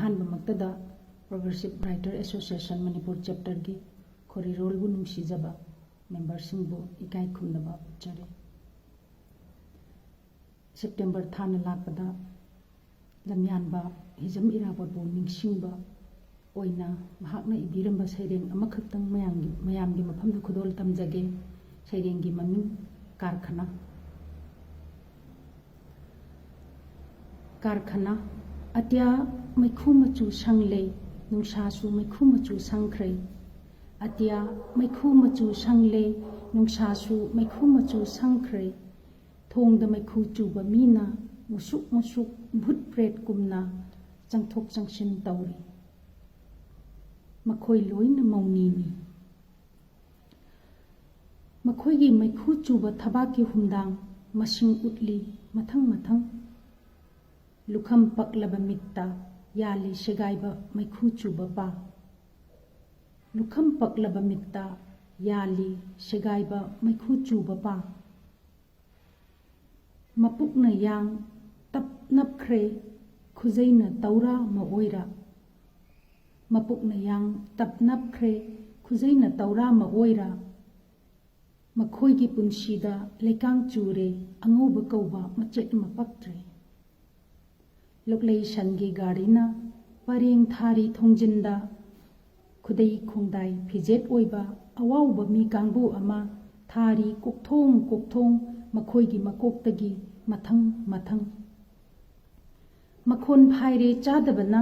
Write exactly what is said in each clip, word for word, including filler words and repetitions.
ꯑꯍꯥꯟꯕꯃꯛꯇꯗ Progressive Writer Association Manipur ꯆꯦꯞꯇꯔꯒꯤ ꯈꯣꯔꯤꯔꯣꯜꯕꯨ ꯅꯨꯡꯁꯤꯖꯕ ꯃꯦꯝꯕꯔꯁꯤꯡꯕꯨ ꯏꯀꯥꯏ ꯈꯨꯝꯅꯕ ꯎꯠꯆꯔꯤ꯫ ꯁꯦꯞꯇꯦꯝꯕꯔ ꯊꯥꯅ ꯂꯥꯛꯄꯗ ꯂꯝꯌꯥꯟꯕ ꯍꯤꯖꯝ ꯏꯔꯥꯕꯣꯠꯄꯨ ꯅꯤꯡꯁꯤꯡꯕ ꯑꯣꯏꯅ ꯃꯍꯥꯛꯅ ꯏꯕꯤꯔꯝꯕ ꯁꯩꯔꯦꯡ ꯑꯃꯈꯛꯇꯪ ꯃꯌꯥꯝꯒꯤ, ꯃꯌꯥꯝꯒꯤ ꯃꯐꯝꯗ ꯈꯨꯗꯣꯜ ꯇꯝꯖꯒꯦ꯫ ꯁꯩꯔꯦꯡꯒꯤ ꯃꯃꯤꯡ ꯀꯥꯔꯈꯅꯥ꯫ ꯀꯥꯔꯈꯅꯥ꯫ ꯑꯇꯤꯌꯥ ꯃꯩꯈꯨ ꯃꯆꯨ ꯁꯪꯂꯦ, ꯅꯨꯡꯁꯥꯁꯨ ꯃꯩꯈꯨ ꯃꯆꯨ ꯁꯪꯈ꯭ꯔꯦ꯫ ꯑꯇꯤꯌꯥ ꯃꯩꯈꯨ ꯃꯆꯨ ꯁꯪꯂꯦ, ꯅꯨꯡꯁꯥꯁꯨ ꯃꯩꯈꯨ ꯃꯆꯨ ꯁꯪꯈ꯭ꯔꯦ꯫ ꯊꯣꯡꯗ ꯃꯩꯈꯨ ꯆꯨꯕ ꯃꯤꯅ ꯃꯨꯁꯨꯛ ꯃꯨꯁꯨꯛ ꯚꯨꯠ ꯄ꯭ꯔꯦꯠꯀꯨꯝꯅ ꯆꯪꯊꯣꯛ ꯆꯪꯁꯤꯟ ꯇꯧꯔꯤ꯫ ꯃꯈꯣꯏ ꯂꯣꯏꯅ ꯃꯧꯅꯤꯅꯤ꯫ ꯃꯈꯣꯏꯒꯤ ꯃꯩꯈꯨ ꯆꯨꯕ ꯊꯕꯥꯛꯀꯤ ꯍꯨꯝꯗꯥꯡ ꯃꯁꯤꯡ ꯎꯠꯂꯤ ꯃꯊꯪ ꯃꯊꯪ꯫ ꯂꯨꯈꯝ ꯄꯛꯂꯕ ꯃꯤꯠꯇ ꯌꯥꯜꯂꯤ ꯁꯦꯒꯥꯏꯕ ꯃꯩꯈꯨ ꯆꯨꯕ ꯄꯥ꯫ ꯂꯨꯈꯝ ꯄꯛꯂꯕ ꯃꯤꯠꯇ ꯌꯥꯜꯂꯤ ꯁꯦꯒꯥꯏꯕ ꯃꯩꯈꯨ ꯆꯨꯕ ꯄꯥ꯫ ꯃꯄꯨꯛꯅ ꯌꯥꯡ ꯇꯞ ꯅꯞꯈ꯭ꯔꯦ, ꯈꯨꯖꯩꯅ ꯇꯧꯔꯥ ꯃꯑꯣꯏꯔ꯫ ꯃꯄꯨꯛꯅ ꯌꯥꯡ ꯇꯞ ꯅꯞꯈ꯭ꯔꯦ, ꯈꯨꯖꯩꯅ ꯇꯧꯔꯥ ꯃꯑꯣꯏꯔ꯫ ꯃꯈꯣꯏꯒꯤ ꯄꯨꯟꯁꯤꯗ ꯂꯩꯀꯥꯡ ꯆꯨꯔꯦ, ꯑꯉꯧꯕ ꯀꯧꯕ ꯃꯆꯦꯠ ꯑꯃ ꯄꯛꯇ꯭ꯔꯦ꯫ ꯂꯣꯛꯂꯩ ꯁꯟꯒꯤ ꯒꯥꯔꯤꯅ ꯄꯔꯦꯡ ꯊꯥꯔꯤ ꯊꯣꯡꯖꯤꯟꯗ ꯈꯨꯗꯩ ꯈꯣꯡꯗꯥꯏ ꯐꯤꯖꯦꯠ ꯑꯣꯏꯕ ꯑꯋꯥꯎꯕ ꯃꯤ ꯀꯥꯡꯕꯨ ꯑꯃ ꯊꯥꯔꯤ ꯀꯣꯛꯊꯣꯡ ꯀꯣꯛꯊꯣꯡ ꯃꯈꯣꯏꯒꯤ ꯃꯀꯣꯛꯇꯒꯤ ꯃꯊꯪ ꯃꯊꯪ꯫ ꯃꯈꯣꯟ ꯐꯥꯏꯔꯦ ꯆꯥꯗꯕꯅ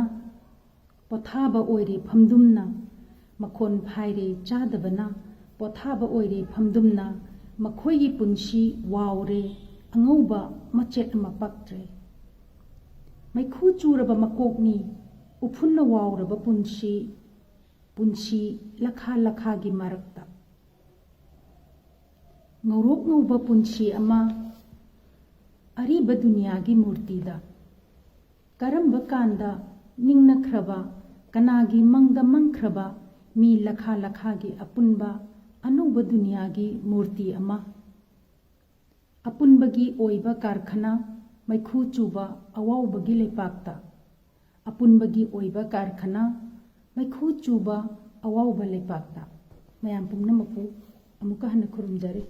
ꯄꯣꯊꯥꯕ ꯑꯣꯏꯔꯦ ꯐꯝꯗꯨꯝꯅ꯫ ꯃꯈꯣꯟ ꯐꯥꯏꯔꯦ ꯆꯥꯗꯕꯅ ꯄꯣꯊꯥꯕ ꯑꯣꯏꯔꯦ ꯐꯝꯗꯨꯝꯅ꯫ ꯃꯈꯣꯏꯒꯤ ꯄꯨꯟꯁꯤ ꯋꯥꯎꯔꯦ, ꯑꯉꯧꯕ ꯃꯆꯦꯠ ꯑꯃ ꯄꯛꯇ꯭ꯔꯦ꯫ ꯃꯩꯈꯨ ꯆꯨꯔꯕ ꯃꯀꯣꯛꯅꯤ, ꯎꯐꯨꯟꯅ ꯋꯥꯎꯔꯕ ꯄꯨꯟꯁꯤ, ꯄꯨꯟꯁꯤ ꯂꯈꯥ ꯂꯈꯥꯒꯤ ꯃꯔꯛꯇ꯫ ꯉꯧꯔꯣꯛ ꯉꯧꯕ ꯄꯨꯟꯁꯤ ꯑꯃ ꯑꯔꯤꯕ ꯗꯨꯅꯤꯌꯥꯒꯤ ꯃꯨꯔꯇꯤꯗ꯫ ꯀꯔꯝꯕ ꯀꯥꯟꯗ ꯅꯤꯡꯅꯈ꯭ꯔꯕ, ꯀꯅꯥꯒꯤ ꯃꯪꯗ ꯃꯪꯈ꯭ꯔꯕ ꯃꯤ ꯂꯈꯥ ꯂꯈꯥꯒꯤ ꯑꯄꯨꯟꯕ ꯑꯅꯧꯕ ꯗꯨꯅꯤꯌꯥꯒꯤ ꯃꯨꯔꯇꯤ ꯑꯃ꯫ ꯑꯄꯨꯟꯕꯒꯤ ꯑꯣꯏꯕ ꯀꯥꯔꯈꯅꯥ, ꯃꯩꯈꯨ ꯆꯨꯕ ꯑꯋꯥꯎꯕꯒꯤ ꯂꯩꯄꯥꯛꯇ꯫ ꯑꯄꯨꯟꯕꯒꯤ ꯑꯣꯏꯕ ꯀꯥꯔꯈꯅꯥ ꯃꯩꯈꯨ ꯆꯨꯕ ꯑꯋꯥꯎꯕ ꯂꯩꯄꯥꯛꯇ ꯃꯌꯥꯝ ꯄꯨꯝꯅꯃꯛꯄꯨ ꯑꯃꯨꯛꯀ ꯍꯟꯅ ꯈꯨꯔꯨꯝꯖꯔꯤ꯫